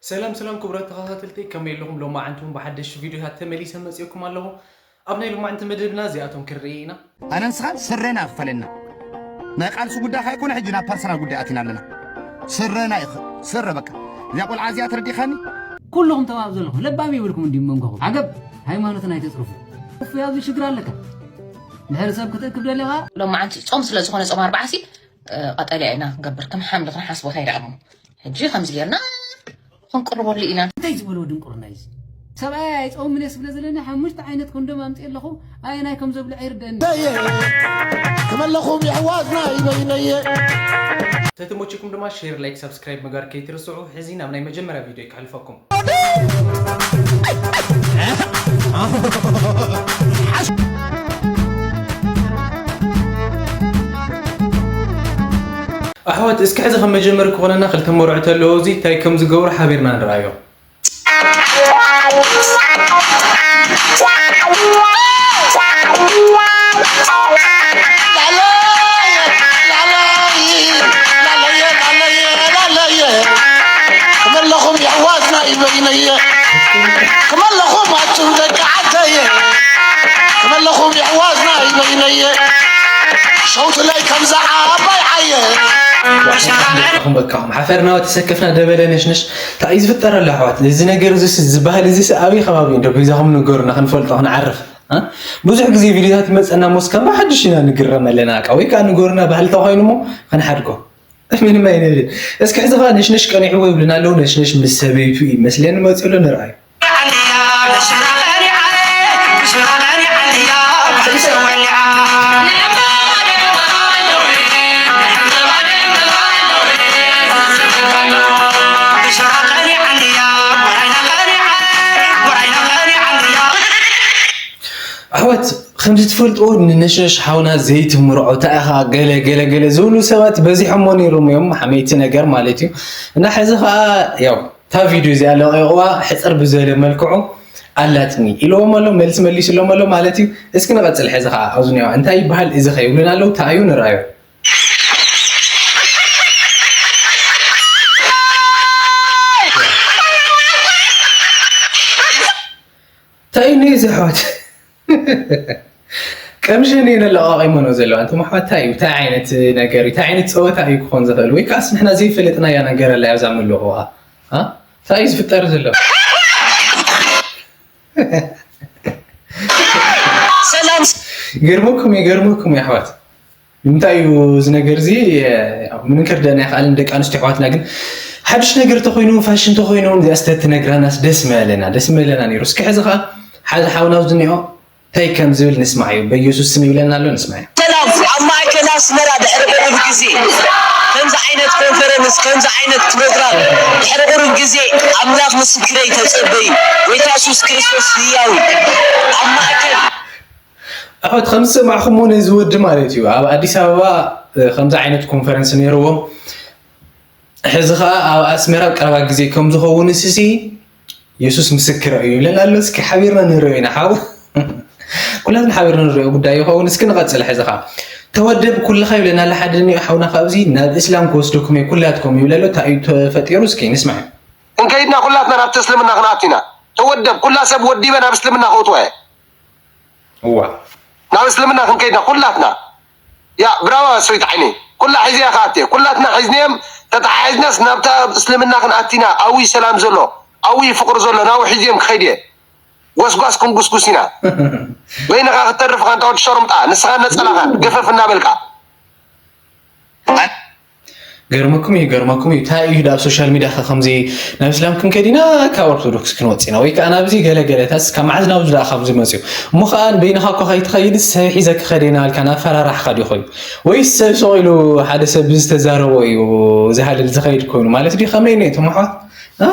ሰላም ሰላም ክቡራት ተኸታተልቲ፣ ከመይ ኣለኹም? ሎማዓንቲ እውን ብሓደሽቲ ቪድዮታት ተመሊሰ መፂኦኩም ኣለኹ። ኣብ ናይ ሎማዓንቲ መደብና እዚኣቶም ክንርኢ ኢና። ኣነ ንስኻን ስረና ክፈለና። ናይ ቃልሲ ጉዳይ ካይኮነ ሕጂ ናብ ፐርሰናል ጉዳይ ኣቲና ኣለና። ስረና ይኽ ስረ በቃ። እዚኣ ቆልዓ እዚኣ ተረዲኻኒ? ኩልኹም ተማብ ዘለኹም ለባም ይብልኩም እንዲ መንጎኹም ዓገብ ሃይማኖትና ኣይተፅርፉ። እፍ ያዙ ሽግር ኣለካ ድሕሪ ሰብ ክትእክብ ደሊኻ። ሎማዓንቲ ፆም ስለዝኾነ ፆም ኣርባዓ ሲ ቀጠልያ ኢና ክንገብር ከም ሓምሊ ክንሓስቦ እንታይ ደኣ እሞ ሕጂ ከምዚ ጌርና ክንቅርበሉ ኢና። እንታይ ዝበልዎ ድንቁርና እዩ እዚ? ሰብኣይ ኣይፀውምን እየ ስለ ዘለኒ ሓሙሽተ ዓይነት ኮንዶም ኣምፅእ ኣለኹ ኣየናይ ከም ዘብልዕ ኣይርደአኒ። ከመለኹም የሕዋትና ይበይነየ ተተሞችኩም ድማ ሼር፣ ላይክ፣ ሳብስክራይብ ምግባር ከይትርስዑ። ሕዚ ናብ ናይ መጀመርያ ቪድዮ ከሕልፈኩም። ኣሕዋት እስኪ ሕዚ ከም መጀመሪ ክኾነና ክልተ መርዑ ተለዎ እዚ እንታይ ከም ዝገብሩ ሓቢርና ንርኣዮ። ከመለኹም የሕዋትና ይበይነየ ከመለኹም ኣቱም ደቂ ዓደየ ከመለኹም የሕዋትና ይበይነየ ሸውትለይ ከምዛ ዓባይ ዓየ ኹም በቃኹም ሓፈርና ተሰከፍና ደበለ ነሽነሽ እንታይ እዩ ዝፍጠር ኣሎ ኣሕዋት እዚ ነገር እዚ ዝበሃል እዚ ኣበይ ከባቢ እንዶ ገዛኹም ንገሩና ክንፈልጦ ክንዓርፍ ብዙሕ ግዜ ቪድዮታት ይመፀና ሞስ ከም ሓድሽ ኢና ንግረም ኣለና ቃ ወይ ከዓ ንገሩና ባህሊ ተኮይኑ ሞ ክንሓድጎ ምንም ኣይንብልን እስኪ ሕዚ ከዓ ነሽነሽ ቀኒዕዎ ይብሉና ኣለዉ ነሽነሽ ምስ ሰበይቱ እዩ መስለኒ መፅኡ ኣሎ ንርኣዩ ኣሕዋት ከምዚ ትፈልጥዎ ንነሽነሽ ሓውና ዘይትምርዖ እንታይ ኢኻ ገለ ገለ ገለ ዝብሉ ሰባት በዚሖሞ ነይሮም እዮም ሓመይቲ ነገር ማለት እዩ እና ሕዚ ከዓ ያው እታ ቪድዮ እዚኣ ለቂቕዋ ሕፅር ብዘለ መልክዑ ኣላትኒ ኢልዎም ኣሎ መልሲ መሊስሎም ኣሎ ማለት እዩ እስኪ ንቐፅል ሕዚ ከዓ ኣብዚ ኒዋ እንታይ ይበሃል እዚ ከይብሉን ኣለዉ እንታይ እዩ ንርኣዮ እንታይ እዩ እዚ ኣሕዋት ቀምሸን እየን ኣለቃቂሞ ነው ዘለዋ እንቶም ኣሕዋት እንታይ እዩ እንታይ ዓይነት ነገር እንታይ ዓይነት ፀወታ እዩ ክኾን ዝኽእል ወይ ከዓስ ንሕና ዘይፈለጥናያ ነገር ኣላ ኣብዛ መለኹ እንታይ እዩ ዝፍጠር ዘሎ ሰላም ይገርመኩም ይገርመኩም ኣሕዋት እንታይ እዩ እዚ ነገር እዚ ምንም ክርደና ይኽኣልን ደቂ ኣንስትዮ ኣሕዋትና ግን ሓድሽ ነገር ተኮይኑ ፋሽን ተኮይኑ እዚኣ ስተ ትነግራናስ ደስ መለና ደስ መለና ነይሩ እስኪ ሕዚ ከዓ ሓደ ሓውና ኣብዚ እኒኦ እንታይ ከም ዝብል ንስማዕ እዩ በኢየሱስ ስም ይብለና ኣሎ ንስማዕ እዩ ሰላም ኣብ ማእከል ኣስመራ ድሕሪ ቁሩብ ግዜ ከምዚ ዓይነት ኮንፈረንስ ከምዚ ዓይነት ፕሮግራም ድሕሪ ቁሩብ ግዜ ኣምላኽ ምስክረይ ተጸበዩ ጎይታ የሱስ ክርስቶስ ህያው ኣብ ማእከል ኣሕዋት ከም ዝሰማዕኹሞ ነዚ ወዲ ማለት እዩ ኣብ ኣዲስ ኣበባ ከምዚ ዓይነት ኮንፈረንስ ነይርዎም ሕዚ ከዓ ኣብ ኣስመራ ኣብ ቀረባ ግዜ ከም ዝኸውን እስሲ የሱስ ምስክር እዩ ይብለና ኣሎ እስኪ ሓቢርና ንሪኦ ኢና ሓው ኩላትና ሓቢርና ንሪኦ ጉዳይ ይኸውን እስኪ ንቐፅል ሕዚ ከዓ ተወደብ ኩልኻ ይብለና ኣሎ ሓደ ኒኦ ሓውና ካብዚ ናብ እስላም ክወስደኩም እየ ኩላትኩም ይብለ ኣሎ እንታይ እዩ ተፈጢሩ እስኪ ንስማዕ ክንከይድና ኩላትና ናብቲ እስልምና ክንኣቱ ኢና ተወደብ ኩላ ሰብ ወዲበ ናብ እስልምና ከውትዋ እየ እዋ ናብ እስልምና ክንከይድና ኩላትና ያ ብራዋ ሰዊት ዓይኒ ኩላ ሒዘያ ከኣትየ ኩላትና ሒዝንዮም ተተሓሒዝናስ ናብታ እስልምና ክንኣቲና ኣዊ ሰላም ዘሎ ኣዊ ፍቅሪ ዘሎ ናው ሒዝዮም ክኸይድ እየ ጎስጓስ ክንጉስጉስ ኢና በይንኻ ክትተርፍ ኻንታ ወዲ ሸርምጣ ንስኻ ነፀላኻ ገፈፍ እናበልካ ገርመኩም እዩ ገርመኩም እዩ እንታይ እዩ ኣብ ሶሻል ሚድያ ከ ከምዚ ናብ እስላም ክንከድ ኢና ካብ ኦርቶዶክስ ክንወፅ ኢና ወይ ከዓ ናብዚ ገለገለታስ ካብ መዓዝ ናብዚ ደኣ ካብዚ መፅኡ እሞ ከዓ በይንኻ እኮ ከይትኸይድ ሰብ ሒዘ ክኸድ ኢና ኣልካ ናብ ፈራራሕካ ድዩ ኮይኑ ወይስ ሰብ ስቕ ኢሉ ሓደ ሰብ ብዝተዛረቦ እዩ ዝሃልል ዝኸይድ ኮይኑ ማለት ድዩ ከመይ ነ እቶም ኣሕዋት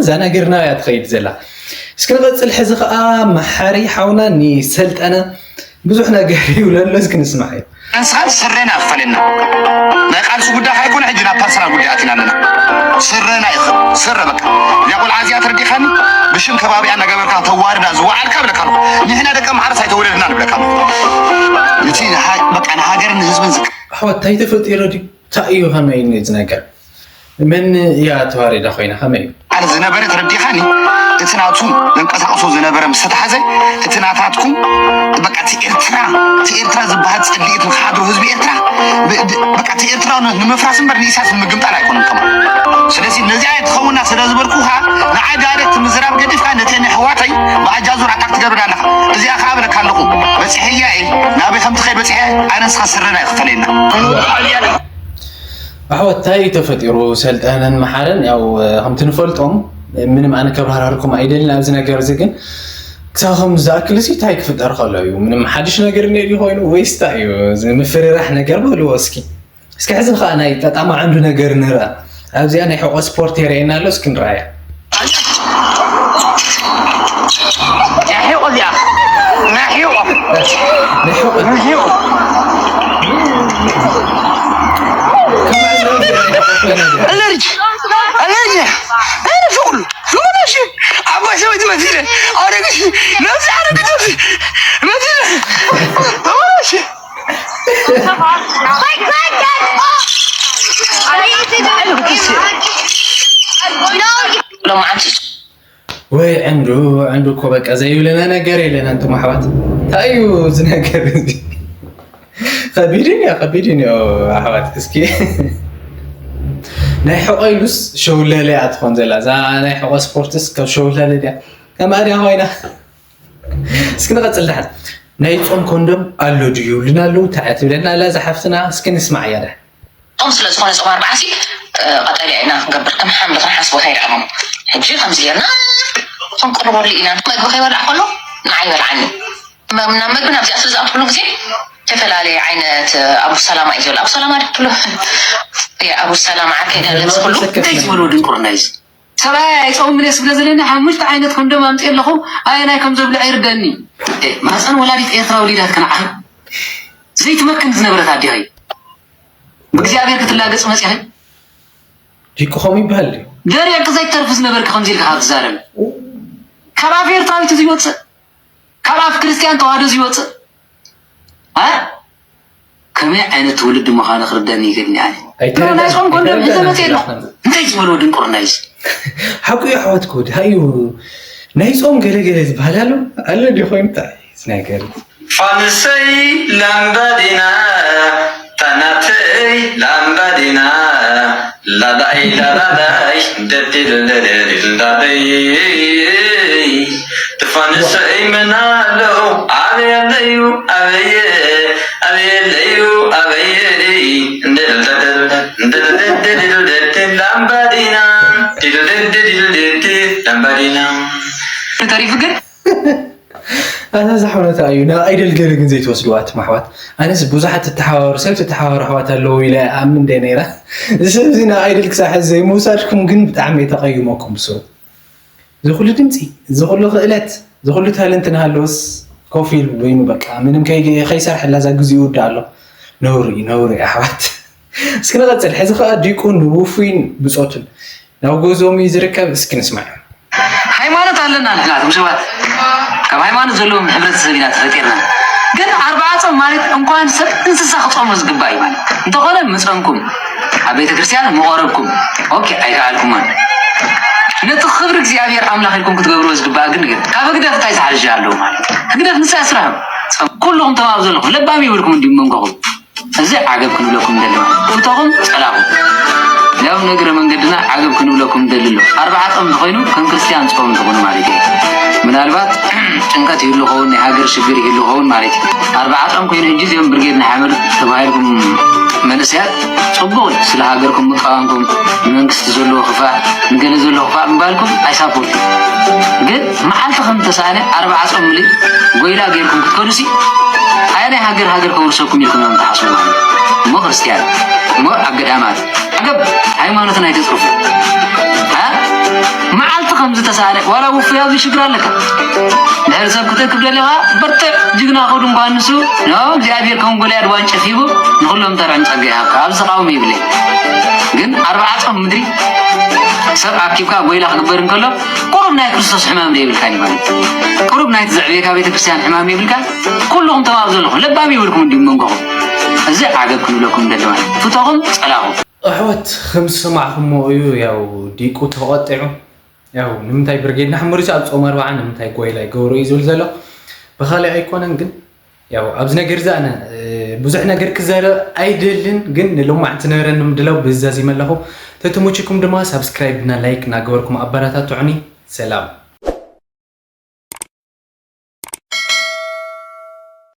እዛ ነገር ናብያ ትኸይድ ዘላ እስኪ ንቐፅል ሕዚ ከዓ መሓሪ ሓውና ንሰልጠነ ብዙሕ ነገር ይብለሎ እስኪ ንስማዕ እዩ ንስኻን ስረና ክፈለና ናይ ቃልሲ ጉዳይ ካይኮነ ሕጂ ናብ ፐርሰናል ጉዳይ ኣቲና ኣለና ስረና ይኽብ ስረ በቃ እዚኣ ቆልዓ እዚኣ ተረዲኻኒ ብሽም ከባቢኣ እናገበርካ ተዋርዳ ዝወዓልካ ብለካ ኣለኹ ንሕና ደቂ ኣምሓርስ ኣይተወለድና ንብለካ ኣለኹ እቲ በቃ ንሃገርን ንህዝብን ዝቅ ኣሕዋት እንታይ ተፈጢሩ ድዩ እንታይ እዩ ከመይ እዩ እዚ ነገር መን እያ ተዋሪዳ ኮይና ከመይ እዩ ዝነበረ ተረዲኻኒ። እቲ ናቱ ዘንቀሳቕሶ ዝነበረ ምስ ተታሓዘ፣ እቲ ናታትኩም በቃ እቲ ኤርትራ፣ እቲ ኤርትራ ዝበሃል ጸሊኢት ንክሓድሮ ህዝቢ ኤርትራ ብ- ድ- በቃ እቲ ኤርትራ ን- ንምፍራስ እምበር ንኢሳያስ ንምግምጣል ኣይኮነን ከማን። ስለዚ ነዚኣ ትኸውና ስለ ዝበልኩኻ ንዓይ ዳይሬክት ምዝራብ ገዲፍካ ነተን ኣሕዋተይ ብኣጃዙር ኣታክ ትገብር ኣለኻ። እዚኣ ከዓ እብለካ ኣለኹ፣ በፂሐያ እየ። ናበይ ከምቲ ከይበፅሐ ኣነ ንስኻ ስረና ይኽፈለና። ኣሕዋት፣ እንታይ እዩ ተፈጢሩ? ሰልጠነን መሓረን ያው ከምቲ ንፈልጦም፣ ምንም ኣነ ከብራራርኩም ኣይደልን ኣብዚ ነገር እዚ። ግን ክሳብ ከም ዝኣክል ሲ እንታይ ክፍጠር ከሎ እዩ? ምንም ሓድሽ ነገር እንኤ ድዩ ኮይኑ ወይስ እንታይ እዩ? እዚ ምፍርራሕ ነገር በልዎ እስኪ። እስኪ ሕዚ ከዓ ናይ ጠጣማ ዓንዱ ነገር ንርኣ። ኣብዚኣ ናይ ሕቆ ስፖርት የርእየና ኣሎ፣ እስኪ ንርኣያ። ናይ ሕቆ እዚኣ፣ ናይ ሕቆ፣ ናይ ሕቆ። ናይ ሕቆ። ኣለርጂ፣ ኣለርጂ፣ ኣይነ ፍቕሉ፣ ልሙና ሺ፣ ዓባይ ሰበይቲ መሲለ፣ ኣረግሽ፣ ነብሲ ኣረግሽ፣ መሲለ፣ ልሙና ሺ። ሎማዓንቲ ወይ ዕንዱ፣ ዕንዱ እኮ በቃ ዘይብለና ነገር የለን። ኣንቱም ኣሕዋት፣ እንታይ እዩ እዚ ነገር እዚ? ከቢድን እዮ፣ ከቢድን እዮ ኣሕዋት። እስኪ ናይ ሕቆ ኢሉስ ሸውለለ እያ ትኾን ዘላ። እዛ ናይ ሕቆ ስፖርትስ ካብ ሸውለለ ድያ? ከምኣ ድያ ኮይና? እስኪ ንቐጽል ደሓን። ናይ ጾም ኮንዶም ኣሎ ድዩ? ልና ኣለዉ፣ እንታይ እያ ትብለና ኣላ እዛ ሓፍትና? እስኪ ንስማዕ እያ ደሓን። ጾም ስለ ዝኾነ ጾም ኣርብዓ ሲ፣ እ፣ ቀጠልያ ኢና ክንገብር፣ ከም ሓምሊ ክንሓስቦ ከይደኣሞም። ሕጂ ከምዚ ጌርና ክንቅርበሉ ኢና። መግቢ ከይበልዕ ከሎ ንዓይ ይበልዓኒ። መ-፣ ናብ መግቢ ናብዚኣ ስለ ዝኣትኩሉ ግዜ ዝተፈላለየ ዓይነት፣ እ፣ ኣቡ ሰላማ እዩ ዘሎ። ኣቡ ሰላማ ድክሎ፣ እ፣ ኣቡ ሰላማ ዓርከይ ደለስ ኩሉ። እንታይ ዝበሎ ድንቁርና እዩ እዚ? ሰብኣይ ኣይጸውምን እየ ስለ ዘለኒ ሓሙሽተ ዓይነት ኮንዶም ኣምጽእ ኣለኹ። ኣየናይ ከም ዘብልዕ ይርደኒ። እ፣ ማህፀን ወላዲት ኤርትራ ወሊዳት ከነዓኺ ዘይትመክን ዝነበረት ኣዴኺ ብእግዚኣብሔር ክትላገጽ መጺኺ። ዲቁ ከምኡ ይበሃል ድዩ? ደሪቕኪ ዘይትተርፊ ዝነበርኪ ከምዚ ኢልካ ካብ ትዛረቢ። ካብ ኣፍ ኤርትራዊት እዚ ይወጽእ፣ ካብ ኣፍ ክርስትያን ተዋህዶ እዚ ይወጽእ። እ? ከመይ ዓይነት ትውልዲ ምዃኑ ክርደኒ ይገድኒ ኣነ። ኣይተረዳእን፣ ናይ ጾም ኮንዶም ሒዘ ኣይተረዳእን መጽእ ኣለኹ። ኣይተረዳእን። እንታይ ዝበልዎ ድንቁርና እዩ እዚ? ሓቁ እዩ ኣሕዋት ክወዲ። ሃዩ ናይ ጾም ገለ ገለ ዝበሃል ኣሎ? ኣሎ ድዩ ኮይኑ? እንታይ እዩ እዚ ነገር? ፋንሰይ ላምባዲና፣ ታናተይ ላምባዲና፣ ላላይ ላላላይ፣ ደዲልልልልላደይ። ትፋንሰይ መን ኣሎ? ኣበይ ኣለዩ? ኣበየ? ኣበይ ኣለዩ? ኣበየ? እንደልደልደል፣ እንደልደልደል፣ ላምባዲና፣ ድልደልደል፣ ላምባዲና። ተሪፉ ግን ኣታ እዛ ሓውነታ እዩ። ናብ ኣይደል ገለ ግን ዘይትወስድዋ ኣቱም ኣሕዋት። ኣነስ ብዙሓት ትተሓባበሩ፣ ሰብ ትተሓባበሩ ኣሕዋት ኣለዉ ኢለ ኣምን እንደ ነይራ። እዚ ሰብ እዚ ናብ ኣይደል ክሳብ ሕዚ ዘይምውሳድኩም ግን ብጣዕሚ እየ ተቐይመኩም ብስሩ። እዚ ኩሉ ድምፂ፣ እዚ ኩሉ ክእለት፣ እዚ ኩሉ ታለንት እናሃለወስ ኮፍ ኢሉ በይኑ በቃ ምንም ከይ-፣ ከይሰርሐላ እዛ ግዜኡ ይውዳእ ኣሎ። ነውሪ እዩ፣ ነውሪ እዩ ኣሕዋት። እስኪ ንቐፅል። ሕዚ ከዓ ዲቁን ውፉይን ብፆቱን ናብ ገዝኦም እዩ ዝርከብ። እስኪ ንስማዕ። ሃይማኖት ኣለና ንሕና እቶም ሰባት፣ ካብ ሃይማኖት ዘለዎም ሕብረተሰብ ኢና ተፈጢርና። ግን ኣርብዓ ጾም ማለት እንኳን ሰብ እንስሳ ክጾሞ ዝግባእ እዩ ማለት። እንተኾነ ምጸምኩም፣ ኣብ ቤተ ክርስቲያን ምቐረብኩም፣ ኦኬ፣ ኣይከኣልኩምን። ነቲ ክብሪ እግዚኣብሔር ኣምላኽ ኢልኩም ክትገብርዎ ዝግባእ ግን ነገር፣ ካብ ህግደፍ እንታይ ዝሓሸ ኣለዎ ማለት? ህግደፍ ንሳ ስራሑ። ጸም-፣ ኩልኹም ተማም ዘለኹም፣ ለባም ይብልኩም እንዲሁም መንጎኹም። እዚ ዓገብ ክንብለኩም ንደሊ። ፍተኹም ጸላኹም። ያው ንእግረ መንገድና ዓገብ ክንብለኩም ንደሊ ኣሎ። ኣርብዓ ጾም እንተኾይኑ ከም ክርስትያን ጾም ትኾኑ ማለት እዩ። ምናልባት ጭንቀት ይህሉ ኸውን፣ ናይ ሃገር ሽግር ይህሉ ኸውን ማለት እዩ። ኣርብዓ ጾም ኮይኑ ሕጂ እዚኦም ብርጌድ ንሓመዱ ተባሂልኩም መንእሰያት ጽቡቕ እዩ። ስለ ሃገርኩም ምቃወምኩም፣ ንመንግስቲ ዘለዎ ክፋእ፣ ንገለ ዘለዎ ክፋእ ምባልኩም ኣይሳፖርት እዩ። ግን መዓልቲ ከም ተሳእነ ኣርብዓ ጾም ምልእ ጎይላ ጌርኩም ክትከዱሲ፣ ኣየናይ ሃገር ሃገር ከውርሰኩም ኢልኩም እዮም ትሓስቡ ማለት እዩ? እሞ ክርስትያን፣ እሞ ኣብ ገዳማት፣ ዓገብ ሃይማኖትና ኣይተጽርፉ። እ? መዓልቲ ከም ዝተሳእነ፣ ዋላ ውፉይ ኣብዚ ሽግር ኣለካ። ድሕሪ ሰብ ክትእክብ ደሊኻ፣ በርትዕ፣ ጅግና፣ ከው ድንኳን ንሱ፣ ኖ፣ እግዚኣብሔር ከም ጎልያድ ዋንጭፍ ሂቡ፣ ንኹሎም ተርዕም ጸጋ ይሃብካ። ኣብዚ ተቃውሞ የብለይ። ግን ኣርብዓ ጾም ምድሪ ሰብ ኣኪብካ ጎይላ ክግበር እንከሎ፣ ቁሩብ ናይ ክርስቶስ ሕማም ዶ የብልካን እዩ ማለት እዩ። ቁሩብ ናይቲ ዘዕብየካ ቤተ ክርስቲያን ሕማም የብልካን። ኩልኹም ተማም ዘለኹም ለባም ይብልኩም እንዲሁም መንጎኹም። እዚ ዓገብ ክንብለኩም እንደሊ ማለት እዩ። ፍተኹም ጸላኹም። ኣሕዋት፣ ከም ዝሰማዕኹሞ እዩ፣ ያው ዲቁ ተቖጢዑ። ያው ንምንታይ ብርጌድ ንሓመዱ ኣብ ጾም ኣርባዓ ንምንታይ ጓይላ ይገብሮ እዩ ዝብል ዘሎ። ብኻልእ ኣይኮነን ግን ያው ኣብዚ ነገር እዚ ኣነ ብዙሕ ነገር ክዛረብ ኣይደልን፣ ግን ንሎማዕንቲ ነበረኒ ምድላው ብዛዚመ ኣለኹ። ተተመችኩም ድማ ሳብስክራይብ እና ላይክ እናገበርኩም ኣበረታትዑኒ። ሰላም።